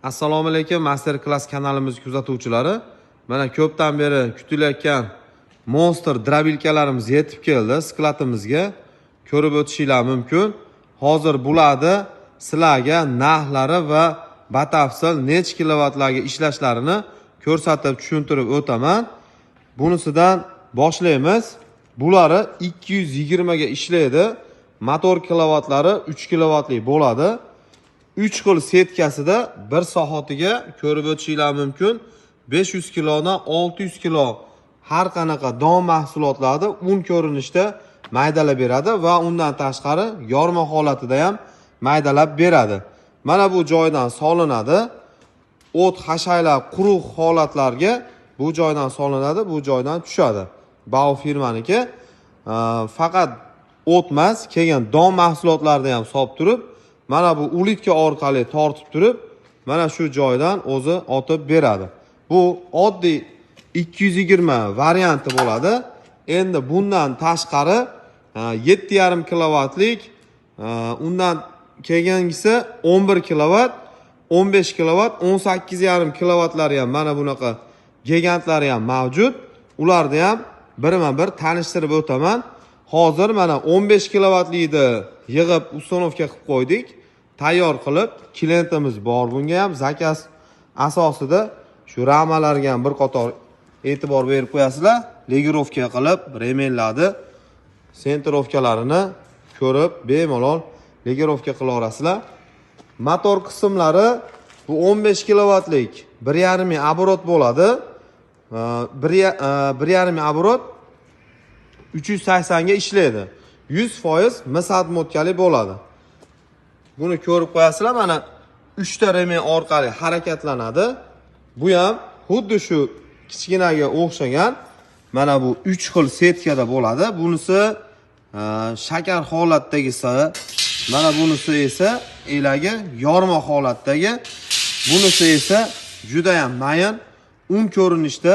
Assalomu alaykum, Master Class kanalimiz kuzatuvchilari. Mana ko'pdan beri kutilayotgan Monster дробилка larimiz yetib keldi skladimizga. Ko'rib o'tishinglar mumkin. Hozir bularni sizlarga narxlari va batafsil necha kilovatlarga ishlashlarini ko'rsatib tushuntirib o'taman. Bunisidan boshlaymiz. Bulari 220 ga ishlaydi. Motor kilovatlari 3 kilovatli bo'ladi. 3 xil setkasida 1 soatiga ko'rib o'tishinglar mumkin. 500 kilodan 600 kilo har qanaqa don mahsulotlarni un ko'rinishda maydalab beradi va undan tashqari yorma holatida ham maydalab beradi. Mana bu joydan solinadi. O't, hashaylar, quruq holatlarga bu joydan solinadi, bu joydan tushadi. Bao firmaniki. Faqat o't emas, keyin don mahsulotlarini ham solib turib, mana bu улитка orqali tortib turib, mana shu joydan o'zi otib beradi. Bu oddiy 220 varianti bo'ladi. Endi bundan tashqari 7,5 kilovatlik, undan keyingisi 11 kilovat, 15 kilovat, 18,5 kilovatlari ham, mana bunaqa gigantlari ham mavjud. Ularni ham birma-bir tanishtirib o'taman. Hozir mana 15 kilovatlikni yig'ib установка qilib qo'ydik. Tayyor qilib, klientimiz bor, bunga ham заказ asosida shu ramalarga ham bir qator e'tibor berib qo'yasizlar. Регулировка qilib, ремень larni центровка larini ko'rib, bemalol регулировка qila olasizlar. Motor qismlari bu 15 kilovatlik 1,5 ming оборот bo'ladi. 1,5 ming оборот, 380 ga ishlaydi. 100% mis обмотка li bo'ladi. Buni ko'rib qo'yasizlar, mana 3 ta ремень orqali harakatlanadi. Bu ham xuddi shu kichkinaga o'xshagan, mana bu 3 xil setkada bo'ladi. Bunisi shakar holatdagisi, mana bunisi esa elagi yorma holatdagi, bunisi esa juda ham mayin un ko'rinishda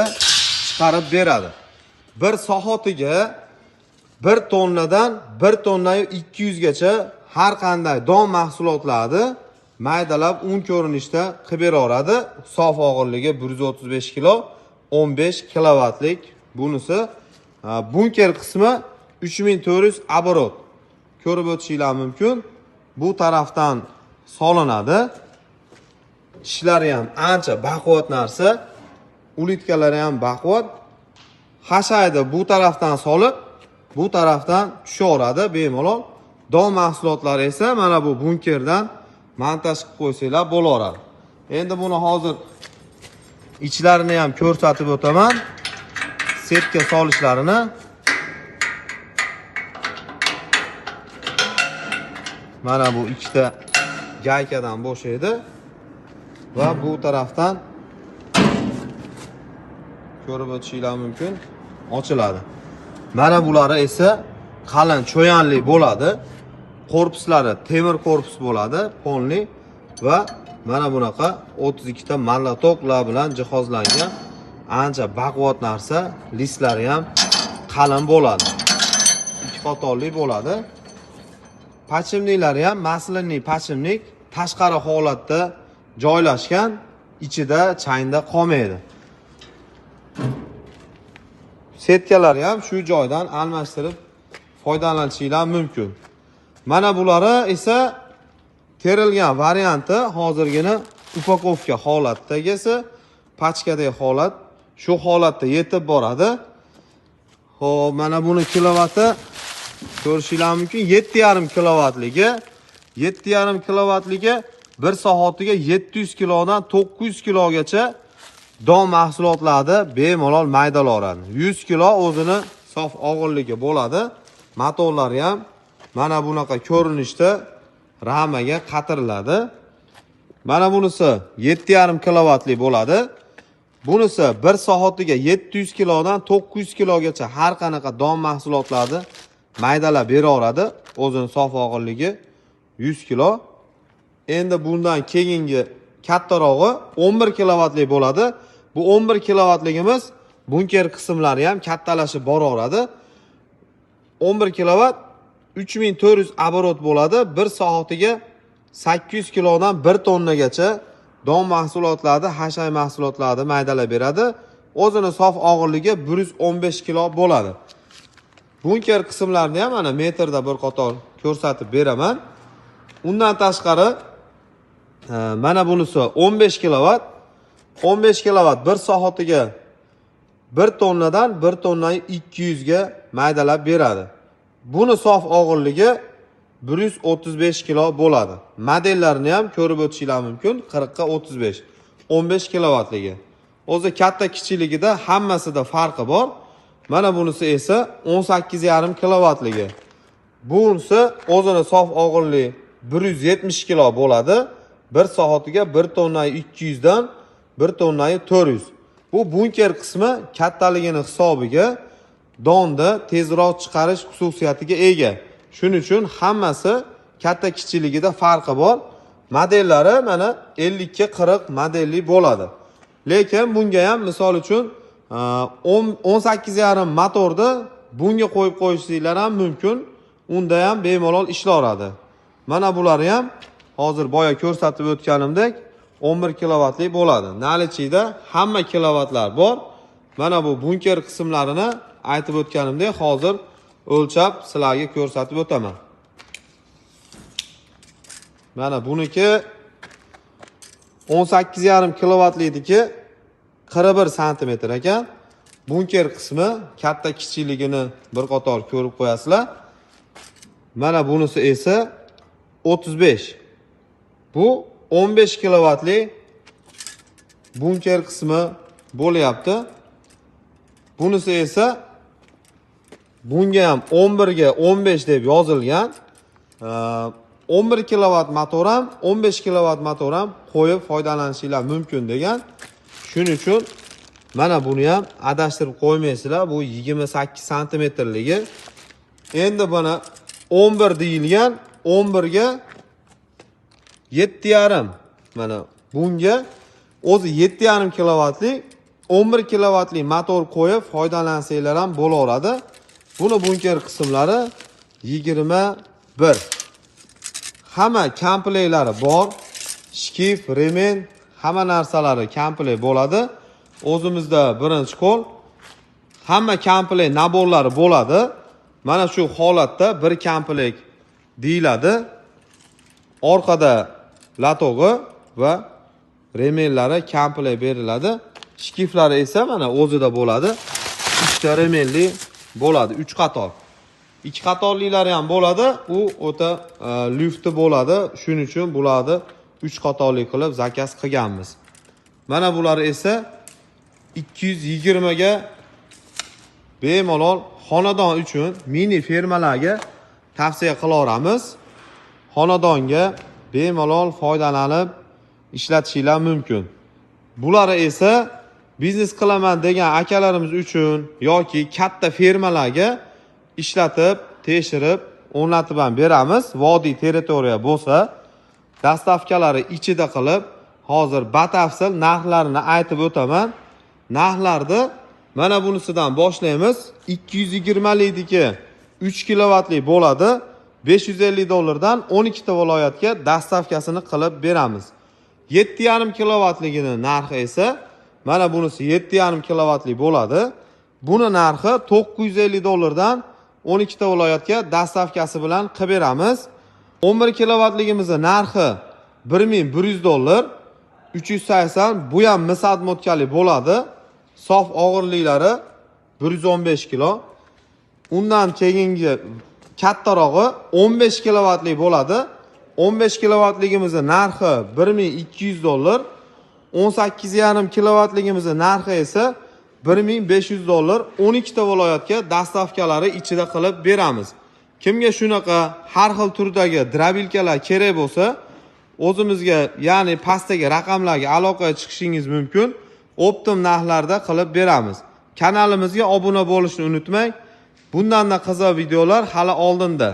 chiqarib beradi. Bir soatiga 1 tonnadan 1 tonnayu 200 gacha har qanday don mahsulotlarni maydalab un ko'rinishda qilib beraveradi. Sof og'irligi 135 kilo, 15 kilovatlik bunisi. Bunker qismi 3400 оборот. Ko'rib o'tishinglar mumkin. Bu tarafdan solinadi. Tishlari ham ancha baquvvat narsa. Улитка lari ham baquvvat. Hashayni bu tarafdan solib, bu tarafdan tushaveradi bemalol. Don mahsulotlari esa mana bu bunkerdan montaj qilib qo'ysanglar bo'laveradi. Endi buni hozir ichlarini ham ko'rsatib o'taman. Setka solishlarini. Mana bu ikkita gaykadan bo'shaydi va bu tarafdan ko'rib o'tishinglar mumkin, ochiladi. Mana bulari esa qalin cho'yanli bo'ladi. Korpuslari temir korpus bo'ladi, ponli va mana bunaqa 32 ta молоток lar bilan jihozlangan ancha baquvvat narsa, listlari ham qalin bo'ladi. Ikki qatorli bo'ladi. Подшипник lari ham масляный подшипник, tashqari holatda joylashgan, ichida changda qolmaydi. Setkalari ham shu joydan almashtirib foydalanishinglar mumkin. Mana bulari esa terilgan varianti, hozirgina упаковка holatdagisi, pachkadagi holat, shu holatda yetib boradi. Xo'p, mana buni kilovati ko'rishinglar mumkin, 7,5 kilovatligi, 7,5 kilovatligi 1 soatiga 700 kilodan 900 kilogacha don mahsulotlarni bemalol maydalaveradi. 100 kilo o'zini sof og'irligi bo'ladi. Motorlari ham mana bunaqa ko'rinishda ramaga qatiriladi. Mana bunisi 7,5 kilovatli bo'ladi. Bunisi 1 soatiga 700 kilodan 900 kilogacha har qanaqa don mahsulotlarni maydalab beraveradi. O'zini sof og'irligi 100 kilo. Endi bundan keyingi kattarog'i 11 kilovatli bo'ladi. Bu 11 kilovatligimiz bunker qismlari ham kattalashib boraveradi. 11 kilovat, 3400 оборот bo'ladi. 1 soatiga 800 kilodan 1 tonnagacha Don mahsulotlarni, hashay mahsulotlarni maydalab beradi. O'zini sof og'irligi 115 kilo bo'ladi. Bunker qismlarini ham mana metrda bir qator ko'rsatib beraman. Undan tashqari mana bunisi 15 kilovat. 15 kilovat 1 soatiga 1 tonnadan 1 tonna 200 ga maydalab beradi. Buni sof og'irligi 135 kilo bo'ladi. Modellarini ham ko'rib o'tishinglar mumkin. 40 ga 35, 15 kilovatligi. O'zi katta kichikligida hammasida farqi bor. Mana bunisi esa 18,5 kilovatligi. Bunisi o'zini sof og'irligi 170 kilo bo'ladi. 1 soatiga 1 tonna 200 dan 1 tonna 400. Bu bunker qismi kattaligini hisobiga donni tezroq chiqarish xususiyatiga ega. Shuning uchun hammasi katta kichikligida farqi bor. Modellari mana 50 ga 40 modelli bo'ladi. Lekin bunga ham misol uchun 18,5 motorni bunga qo'yib qo'yishinglar ham mumkin. Unda ham bemalol ishlayveradi. Mana bulari ham hozir boya ko'rsatib o'tganimdek 11 kilovatli bo'ladi. Наличие da hamma kilovatlar bor. Mana bu bunker qismlarini aytib o'tganimdek hozir o'lchab sizlarga ko'rsatib o'taman. Mana buniki 18,5 kilovatlikniki 41 santimetr ekan. Bunker qismi katta kichikligini bir qator ko'rib qo'yasizlar. Mana bunisi esa 35. Bu 15 kilovatli bunker qismi bo'lyapti. Bunisi esa bunga ham 11 ga 15 deb yozilgan. 11 kilovat motor ham, 15 kilovat motor ham qo'yib foydalanishinglar mumkin degan. Shuning uchun mana buni ham adashtirib qo'ymaysizlar. Bu 28 santimetrligi. Endi buni 11 deyilgan, 11 ga 7,5. Mana bunga o'zi 7,5 kilovatli 11 kilovatli motor qo'yib foydalansanglar ham bo'laveradi. Buni bunker qismlari 21. Hamma komplektlari bor. Шкив, ремень, hamma narsalari komplekt bo'ladi. O'zimizda birinchi qo'l hamma komplekt набор lari bo'ladi. Mana shu holatda bir komplekt deyiladi. Orqada лоток i va ремень lari komplekt beriladi. Шкив lari esa mana o'zida bo'ladi. Uchta ремень li bo'ladi, 3 qator. 2 qatorlilari ham bo'ladi, u o'ta lyufti bo'ladi. Shuning uchun bularni 3 qatorli qilib заказ qilganmiz. Mana bular esa 220 ga bemalol xonadon uchun mini fermalarga tavsiya qilaveramiz. Xonadonga bemalol foydalanib ishlatishinglar mumkin. Bulari esa biznes qilaman degan akalarimiz uchun yoki katta fermalarga ishlatib, tekshirib, o'rnatib ham beramiz. Vodiy territoriya bo'lsa, доставка lari ichida qilib, hozir batafsil narxlarini aytib o'taman. Narxlarni mana bunisidan boshlaymiz. 220 likniki 3 kilovatli bo'ladi. 550 dollardan 12 ta viloyatga доставка sini qilib beramiz. 7,5 kilovatligini narxi esa mana bunisi 7,5 kilovatli bo'ladi. Buni narxi 950 dollardan 12 ta viloyatga доставка si bilan qilib beramiz. 11 kilovatligimizni narxi 1100 dollar, 380, bu ham мыс обмотка li bo'ladi. Sof og'irliklari 115 kilo. Undan keyingi kattarog'i 15 kilovatli bo'ladi. 15 kilovatligimizni narxi 1200 dollar. 18,5 kilovatligimizni narxi esa 1500 dollar. 12 ta viloyatga доставка lari ichida qilib beramiz. Kimga shunaqa har xil turdagi дробилка lar kerak bo'lsa, o'zimizga, ya'ni pastdagi raqamlarga aloqaga chiqishingiz mumkin. Оптом narxlarda qilib beramiz. Kanalimizga obuna bo'lishni unutmang. Bundan-da qiziq videolar hali oldinda.